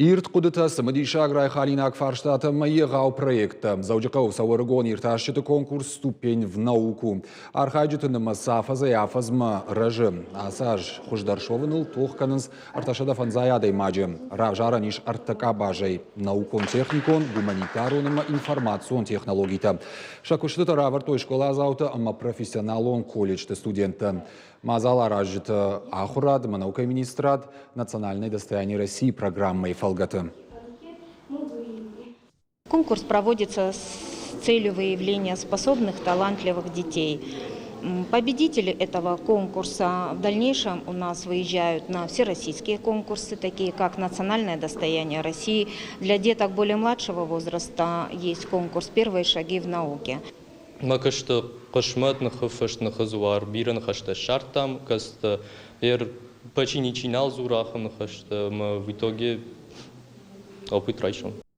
Ирд хъуыдытӕ, цымыдисаг райхалинаг фарстатӕ ӕмӕ егъау проекттӕ. Дзӕуджыхъӕуы цӕуы ӕрыгон иртасджыты конкурс «Ступень в науку». Архайджыты нымӕц афӕдзӕй-афӕдзмӕ рӕзы. Ацы аз хуыздӕр суӕвыныл тох кӕнынц 350 адӕймаджы. Равзарӕн ис ӕртӕ къабазӕй – наукон-техникон, гуманитарон ӕмӕ информацион технологитӕ. Сӕ куыстытӕ равӕрдтой скъоладзаутӕ ӕмӕ профессионалон колледжты студенттӕ. Мадзал аразджытӕ ахуырад ӕмӕ наукӕйы министрад «Национальное достояние России» программӕйы фӕлгӕты. Конкурс проводится с целью выявления способных, талантливых детей. Победители этого конкурса в дальнейшем у нас выезжают на всероссийские конкурсы, такие как «Национальное достояние России». Для деток более младшего возраста есть конкурс «Первые шаги в науке». Мӕ куысты хъысмӕт, ныхы фыст, ныхы дзуар бирӕ ныхӕстӕ ссардтам, кӕцытӕ почти ничи нал дзуры ахӕм ныхӕстӕ ӕмӕ в итоге опыт райсом.